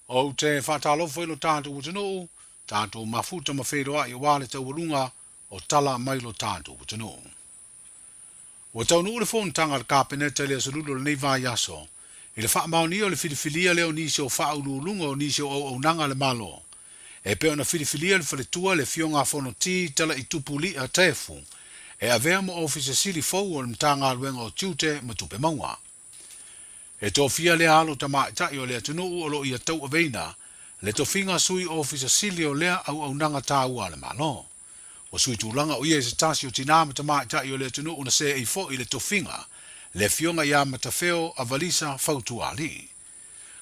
Ou te faatalofa i lo tatou atunuu, tatou mafuta ma feiloai aua le taualuga o tala mai lo tatou atunuu. Ua taunuu le fonotaga a le Kapeneta i le Aso Lulu o lenei vaiaso i le faamaonia o le filifilia lea o nisi o faauluuluga o nisi o auaunaga a le Malo e pei ona filifilia le faletua le Afioga a Fonoti Talaitupu Li'a Taefu e avea ma Ofisa Sili fou o le Matagaluega o Tiute ma Tupe Maua. E tofia lea alo tamaitai o le atunuu o lo o ia tauaveina le tofiga Sui Ofisa Sili o lea auaunaga taua a le Malo. Ua sui tulaga o ia i se tasi o tinā ma tamaitai o le atunuu na seei foi i le tofiga, le Afioga ia Matafeo Avalisa Fautuaalii.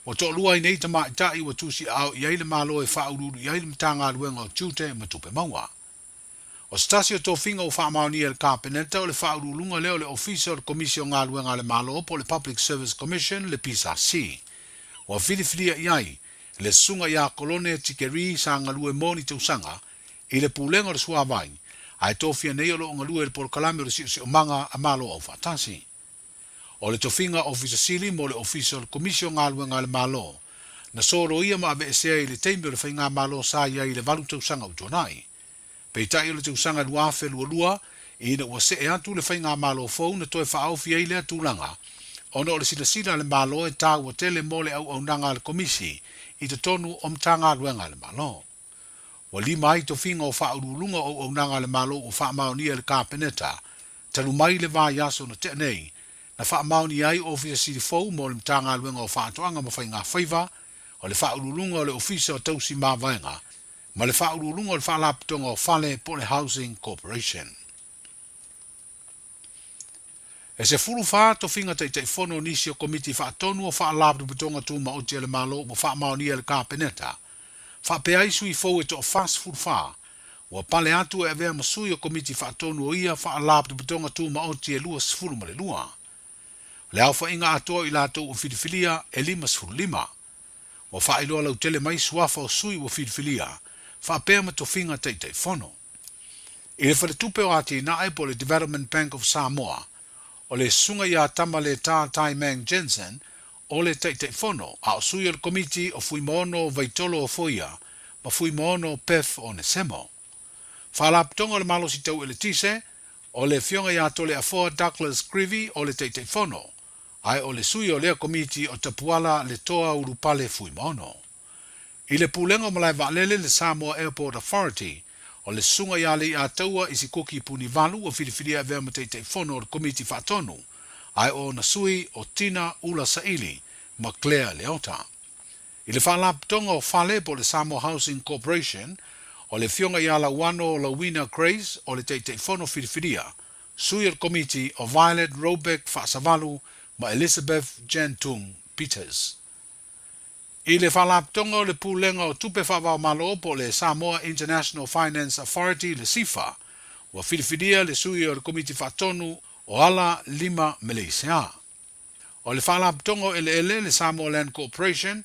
Ua toalua ai nei tamaitai ua tusiaao i ai le Malo e faauluulu i ai le Matagaluega o Tiute ma Tupe Maua. O se tasi o tofiga ua faamaonia e le Kapeneta o le faauluuluga lea o le Ofisa o le Komisi o Galuega a le Malo po o le Public Service Commission, le PSC. Ua filifilia i ai le Susuga ia Kolone Tikeri sa galue mo ni tausaga i le Pulega o le Suavai, ae tofia nei o lo o galue i le Polokalame o le Siosiomaga a Malo Aufaatasi. O le tofiga Ofisa Sili mo le Ofisa o le Komisi o Galuega a le Malo, na soloia ma aveesea i le taimi o le Faigamalo sa i ai i le valu tausaga ua tuanai. Peitai o le tausaga 2022, ina ua see atu le Faigamalo fou na toe faaofi ai lea tulaga, ona o le silasila a le Malo e taua tele mo le auaunaga a le Komisi i totonu o Matagaluega a le Malo. Ua lima ai tofiga o faauluuluga o auaunaga a le Malo ua faamaonia e le Kapeneta talu mai le vaiaso na tea nei, na faamaonia ai Ofisa Sili fou mo le Matagaluega o Faatoaga ma Faigafaiva, o le Faauluuluga o le Ofisa o Tausi Mavaega ma le Faauluuluga o le Faalapotopotoga o Fale po o le Housing Corporation. E 14 tofiga Taitaifono o nisi o Komiti Faatonu o Faalapotopotoga Tumaoti a le Malo ua faamaonia e le Kapeneta, faapea ai sui fou e toa-44 ua pale atu e avea ma sui o Komiti Faatonu o ia Faalapotopotoga Tumaoti e 22. O le aofaiga atoa o i latou ua filifilia e 55. Ua faailoa lautele mai suafa o sui ua filifilia, faapea ma tofiga Taitaifono. I le Faletupe o Atinae po o le Development Bank of Samoa, o le Susuga ia Tamaletā Taimang Jensen o le Taitaifono, a o sui o le Komiti o Fuimaono Vaitolo Ofoia ma Fuimaono Beth Onesemo. Faalapotopotoga o le Malosi Tau Eletise, o le Afioga ia Toleafoa Douglas Grivy o le Taitaifono, ae o le sui o lea Komiti o Tapuala Letoa Ulupale Fuimaono. I le Pulega o Malae Vaalele, le Samoa Airport Authority, o le Susuga ia Leiataua Isikoki Punivalu ua filifilia e avea ma Taitaifono o le Komiti Faatonu, ae o ona sui o Tina Ula Saili ma Claire Leota. I le Faalapotopotoga o Fale po o le Samoa Housing Corporation, o le Afioga ia Lauano Lauina Grace o le Taitaifono filifilia, sui o le Komiti o Violet Robeck Faasavalu ma Elizabeth Jantung Peters. I le Faalapotopotoga o le Pulega o Tupe Faavaomalo po o le Samoa International Finance Authority, le SIFA, ua filifilia le sui o le Komiti Faatonu o Ala Lima Meleisea. O le Faalapotopotoga o Eleele, le Samoa Land Corporation,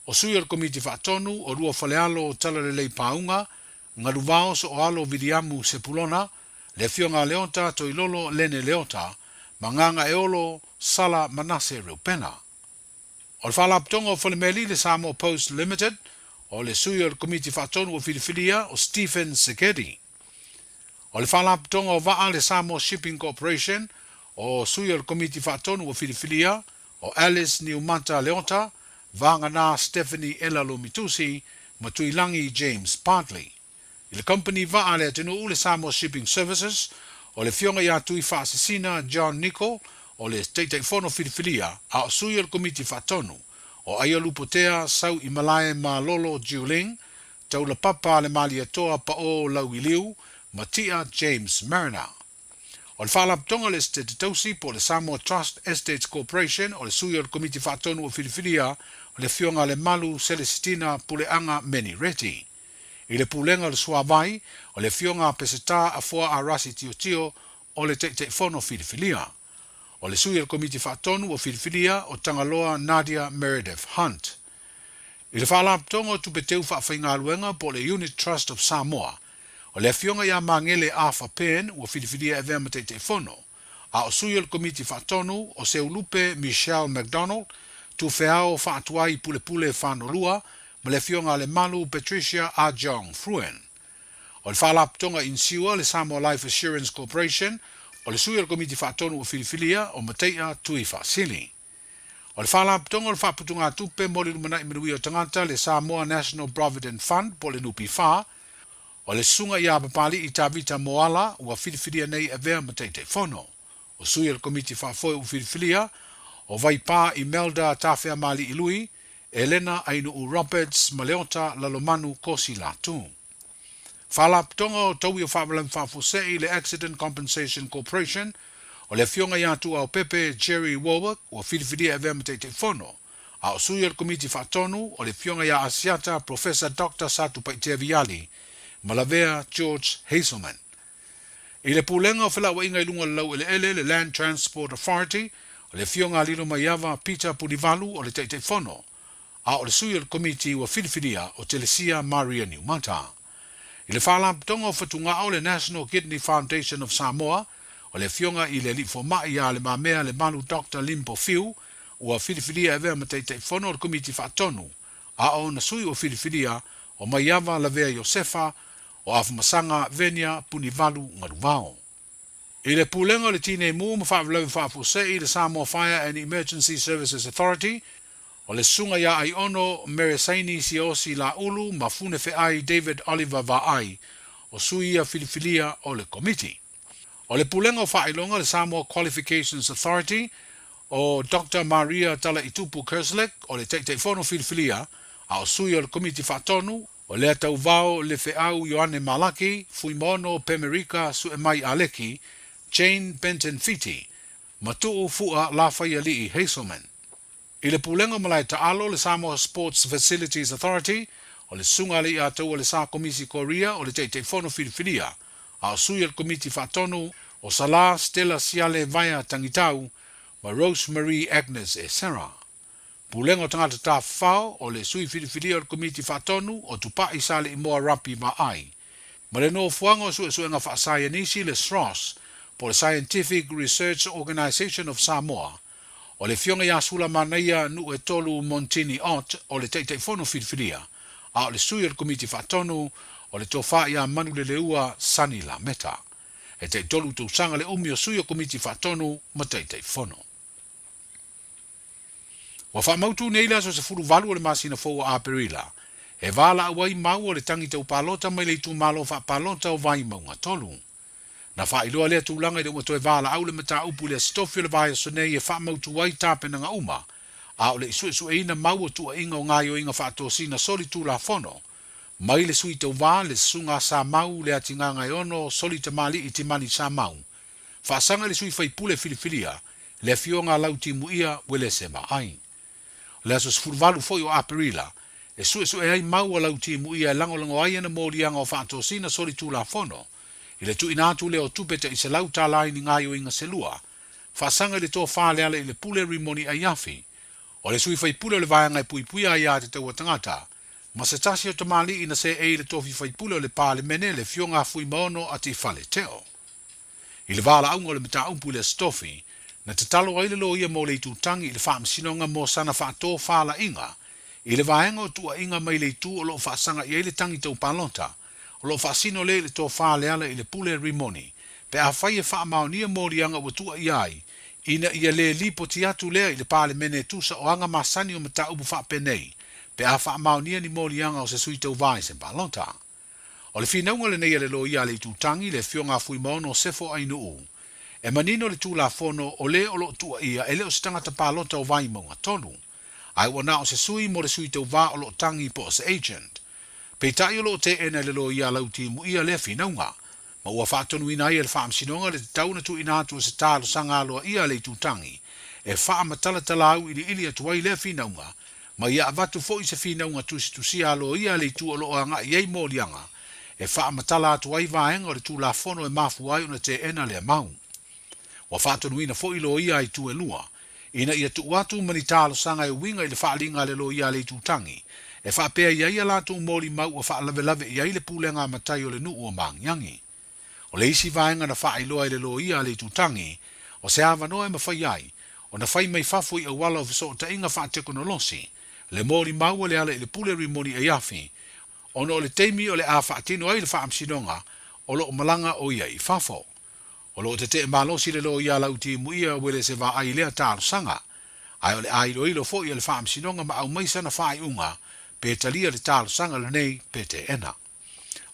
o sui o le Komiti Faatonu o Luafalealo Talalelei Pauga, Galuvao Sooalo Viliamu Sepulona, le Afioga a Leota Toilolo Lene Leota ma Gagaeolo Sala Manase Reupena. O le Faalapotopotoga o Falemeli, le Samoa Post Limited, o le sui o le Komiti Faatonu ua filifilia o Stephen Segedi. O le Faalapotopotoga o Vaa, le Samoa Shipping Corporation, o sui o le Komiti Faatonu ua filifilia o Alice Niumata Leota, Vagana Stephanie Ella Lomitusi ma Tuilagi James Bartley. I le kamupani vaa a le atunuu, le Samoa Shipping Services, o le Afioga ia Tuifaasisina John Nicol, o le Taitaifono Filifilia, a o sui o le Komiti Faatonu, o Aialupotea Sauimalae Malolo Jiuling, Taulapapa a le Malietoa Paʻō Lauiliu ma Tia James Mariner. O le Faalapotopotoga o le Esetete Tausi po o le Samoa Trust Estates Corporation, o le sui o le Komiti Faatonu ua filifilia, o le Afioga a Lemalu Selesitina Puleaga Meni Reti. I le Pulega o le Suavai, o le Afioga a Pesetā Afoa Arasi Tiotio o le Taitaifono filifilia. O le sui o le Komiti Faatonu ua filifilia, o Tagaloa Nadia Meredith Hunt. I le Faalapotopotoga o Tupe Teu Faafaigaluega po o le Unit Trust of Samoa, o le Afioga ia Magele Arthur Penn ua filifilia e avea ma Taitaifono, a o sui o le Komiti Faatonu o Seulupe Michelle McDonald, Tufeao Faatuai Pulepule Fanolua ma le Afioga a Lemalu Patricia Ajong Fruen. O le Faalapotopotoga Inisiua, le Samoa Life Assurance Corporation, o le sui o le Komiti Faatonu ua filifilia, o Matai'a Tui Faasili. O le Faalapotopotoga o le Faaputugatupe mo le Lumanai Manuia o Tagata, le Samoa National Provident Fund po o le NPF, o le Susuga ia Papali'i Tavita Moala ua filifilia nei e avea ma Taitaifono. O sui o le Komiti Faafoe ua filifilia, o Vaipā Imelda Tafeamali'i Lui, Elena Ainuu Roberts ma Leota Lalomanu Kosi Latu. Faalapotopotoga o Taui o Faalavelave Faafuasei, le Accident Compensation Corporation, o le Afioga ia Tuuaopepe Jerry Warwick ua filifilia e avea ma Taitaifono, a o sui o le Komiti Faatonu, o le Afioga ia Asiata Professor Doctor Satupaitea Viali ma Lavea George Hazelman. I le Pulega o Felauaiga i luga o le Laueleele, le Land Transport Authority, o le Afioga a Lilomaiava Peter Punivalu o le Taitaifono, a o le sui o le Komiti ua filifilia o Telesia Maria Niumata. I le Faalapotopotoga o Fatugao, le National Kidney Foundation of Samoa, o le Afioga i le Alii Fomai ia Le Mamea Lemalu Doctor Limpo Fiu ua filifilia e avea ma Taitaifono o le Komiti Faatonu, a o ona sui ua filifilia o Maiava Lavea Iosefa, o Afumasaga Venia Punivalu Galuvao. I le Pulega o le Tinei Mu ma Faalavelave Faafuasei, le Samoa Fire and Emergency Services Authority, o le Susuga ia Aiono Meresaini Siaosi Laulu ma Funefeai David Oliver Vaai, o sui ia filifilia o le Komiti. O le Pulega o Faailoga, le Samoa Qualifications Authority, o Doctor Maria Talaitupu Kerslake, o le Taitaifono filifilia, a o sui o le Komiti Faatonu, O lea tauvao le feau Ioane Malaki, Fuimaono Pemerika Suemai Aleki, Jane Benton Fiti, ma Tuu Fua Lafaialii Hazelman. I le Pulega o Malae Taalo, le Samoa Sports Facilities Authority, o le Susuga a le Iataua le Sa Komisi Korea o le Taitaifono Filifilia, a o sui o le Komiti Faatonu o Salā Stella Siale Vaea Tangitau ma Rose Marie Agnes Esera. Pulega o Tagata Tafafao, o le sui filifilia o le Komiti Faatonu o Tupa'i Saleimoa Rapi Vaai, ma le Nofoaga o Suesuega Faasaienisi, le SROS, po o le Scientific Research Organisation of Samoa, o le Afioga ia Sulamanaia Nuuetolu Montini Ott o le Taitaifono Filifilia, a o le sui o le Komiti Faatonu o le Tofa ia Manuleleua Sani Lameta. E taitolu tausaga le umi o sui o Komiti Faatonu ma Taitaifono. Ua faamautu nei le aso 18 o le masina fou o Aperila, e valaau ai mau o le tangi tau palota mai le itumalo faapalota o Vaimauga 3. Na faailoa lea tulaga i le ua toe valaau le mataupu i le Aso Tofi o le vaiaso nei e faamautu ai tapenaga uma, a o le i suesueina mau o tuuaiga o gaoioiga faatosina soli tulafono mai le sui tauva le Susuga Samau Leatigagaeono Soli Tamalii Timani Samau Faasaga i le sui faipule filifilia, le Afioga a Lautimuia Uelese Vaai. O le aso 18 foi o Aperila, e suesue ai mau a Lautimuia e lagolago ai ana moliaga o faatosina solitulafono i le tuuina atu lea o tupe tai $100 i ni gaoioiga se lua, faasaga i le tofa Lealailepule Rimoni Aiafi, o le sui faipule o le Vaega e Puipuia Aia Te Taua Tagata, ma se tasi o tamalii na seei i le tofi faipule o le Palemene, le Afioga a Fuimaono Atifale Teo. I le valaauga o le mataupu i le Aso Tofi, na tatalo ai le loia mo le Itutangi i le Faamasinoga mo sana faatofalaiga i le vaega o tuuaiga mai le itu o lo o faasaga i ai le tangi tau palota, o lo o faasino lea i le tofa Lealailepule Rimoni, pe afai e faamaonia moliaga ua tuuaia ai, ina ia le lipoti atu lea i le Palemene e tusa o aga masani o mataupu faapenei pe a faamaonia ni moliaga o se sui tauva i se palota. O le finauga lenei a le loia a le Itutangi, le Afioga a Fuimaono Sefo Ainuu. E manino le Tulafono, o le o lo o tuuaia e le o se tagata palota o Vaimauga 3, ae ua na o se sui mo le sui tauva o lo o tangi po o se agent. Peitai o lo o teena e le loia a Lautimuia lea finauga, ma ua faatonuina ai e le Faamasinoga le tatau ona tuuina atu o se talosaga aloaia a le Itutangi e faamatalatala auiliili atu ai lea finauga ma ia avatu foi se finauga tusitusia aloaia a le itu o lo o agai i ai moliaga e faamatala atu ai vaega o le Tulafono e mafua ai ona teena lea mau. Ua faatonuina foi loia a itu e lua, ina ia tuu atu ma ni talosaga e uiga i le faaaliga a le loia a le Itutangi, e faapea i ai a latou molimau ua faalavelave i ai le pulega a matai o le nuu o Magiagi. O le isi vaega na faailoa e le loia a le Itutangi, o se avanoa e mafai ai ona fai mai fafo i auala o fesootaiga faatekonolosi le molimau a Lealailepule Rimoni Aiafi ona o le taimi o le a faatino ai le faamasinoga o lo o malaga o ia i fafo. O lo o tetee malosi le loia Lautimuia Uelese Vaai i lea talosaga, ae o le a iloilo foi e le faamasinoga ma aumai sana faaiuga pe talia le talosaga lenei pe teena.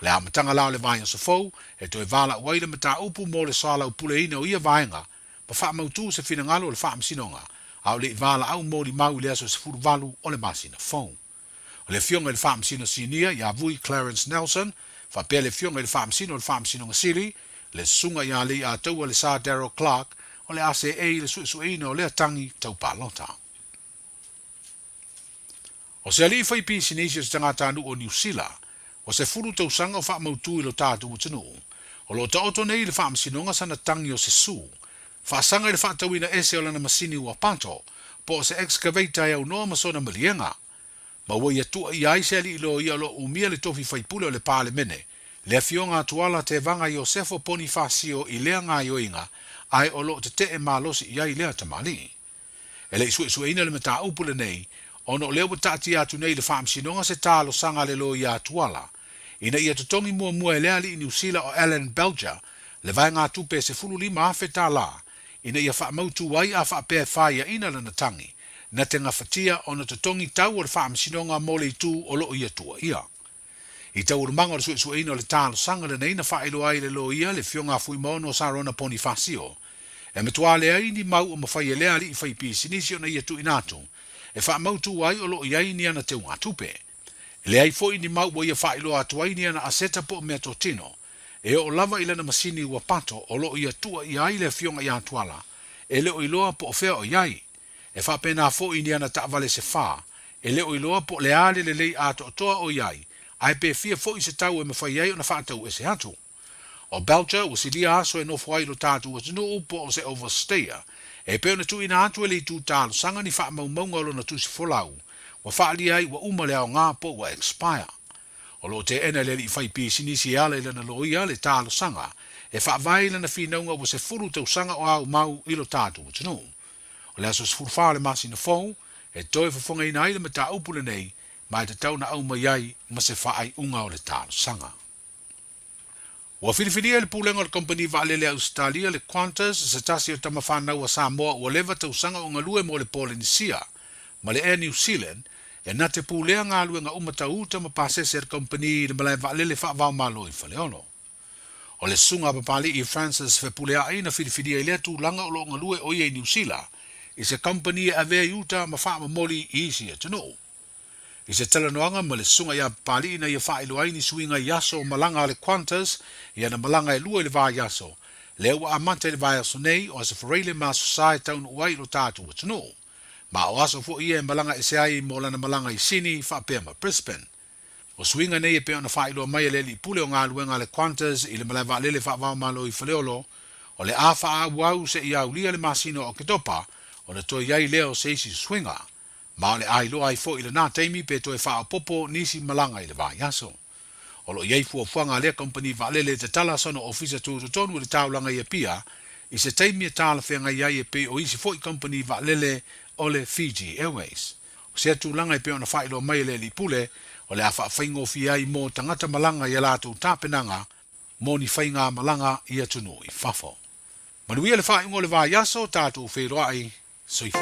O le amataga la o le vaiaso fou e toe valaau ai le mataupu mo le soalaupuleina o ia vaega ma faamautu se finagalo o le faamasinoga a o le i valaau molimau i le aso 18 o le masina fou. O le Afioga i le Faamasino Sinia ia Vui Clarence Nelson, faapea le Afioga i le Faamasino o le Faamasinoga Sili, le Susuga ia Leiataua Lesa Darrell Clarke, o le ACA i le suesueina o lea tagi tau palota. O se alii fai pisinisi o se tagatanuu o Niu Sila, ua 10 tausaga o faamautu i lo tatou atunuu, o lo o taoto nei i le faamasinoga sana tagi o se su, faasaga i le faatauina ese o lana masini ua pato, po o se excavator e aunoa ma sona maliega. Ma ua ia tuuaia ai se alii loia o lo o umia le tofi faipule o le Palemene, le Afioga a Tuala Tevaga Iosefo Ponifasio i lea gaoioiga, ae o lo o tetee malosi i ai lea tamalii. E le i suesueina le mataupu lenei, ona o lea ua taatia atu nei i le Faamasinoga se talosaga a le loia a Tuala, ina ia totogi muamua e lea alii Niu Sila o Alan Belcher le vaegatupe e $15,000 ina ia faamautu ai a faapea e faiaina lana tagi, na te gafatia ona totogi tau o le Faamasinoga mo le itu o lo o ia tuuaia. I taualumaga o le suesueina o le talosaga lenei na faailoa ai e le loia le Afioga a Fuimaono Sarona Ponifasio, e matua leai ni mau o mafai e lea alii faipisinisi ona ia tuuina atu e faamautu ai o lo o i ai ni ana teugatupe. E leai foi ni mau ua ia faailoa atu ai ni ana aseta po o meatotino e oo lava i lana masini ua pato o lo o ia tuuaia ai le Afioga ia Tuala, e le o iloa po o fea o i ai. E faapena foi ni ana taavale se fa, e le o iloa po o le a le lelei atoatoa o i ai, ae pe fia foi se tau e mafai ai ona faatau ese atu. O Belcher ua silia aso e nofo ai i lo tatou atunuu po o se overstayer, e pei ona tuuina atu e le itu talosaga ni faamaumauga o lona tusi folau, ua faaalia ai ua uma le aoga po ua expire. O lo o teena e le alii fai pisinisi e ala i lana loia le talosaga e faavae i lana finauga ua 10 tausaga o aumau i lo tatou atunuu. O le aso 14 o le masina fou e toe fofogaina ai le mataupu lenei ma e tatau ona aumai ai ma se faaiuga o le talosaga. Ua filifilia e le Pulega o le Kamupani Vaalele a Ausetalia le Qantas se tasi o tama fanau a Samoa ua leva tausaga o galue mo le Polenisia ma le Air New Zealand e na te pulea galuega uma tau uta ma pasese a le kamupani i le malae vaalele faavaomalo i Faleolo. O le susuga a Papali'i Francis Fepulea'i na filifilia i lea tulaga o lo o galue o ia i Niu Sila i se kamupani e avea i uta ma faamomoli i isi atunuu. I se talanoaga ma le susuga ia Papali'i na ia faailoa ai ni suiga i aso o malaga a le Qantas i ana malaga e lua i le vaiaso, lea ua amata i le vaiaso nei o Aso Faraile ma Aso Sa e taunuu ai i lo tatou atunuu. Ma o aso foi ia e malaga ese ai mo lana malaga i Sini faapea ma Brisbane. O suiga nei e pei ona faailoa mai e le alii pule o galuega a le Qantas i le malae vaalele faavaomalo i Faleolo, o le a faaauau seia aulia le masina o Oketopa ona toe i ai lea o se isi suiga. Ma o le a iloa ai foi i lena taimi pe toe faaopoopo nisi malaga i le vaiaso. O lo o i ai fuafuaga a lea kamupani vaalele e tatala sona ofisa tutotonu i le taulaga i Apia i se taimi e talafeagai ai e pei o isi foi kamupani vaalele o le Fiji Airways. O sea tulaga e pei ona faailoa mai e le Alii Pule, o le a faafaigofie ai mo tagata malaga i a latou tapenaga mo ni faigamalaga i atunuu i fafo. Manuia le faaiuga o le vaiaso, tatou feiloai, soifua.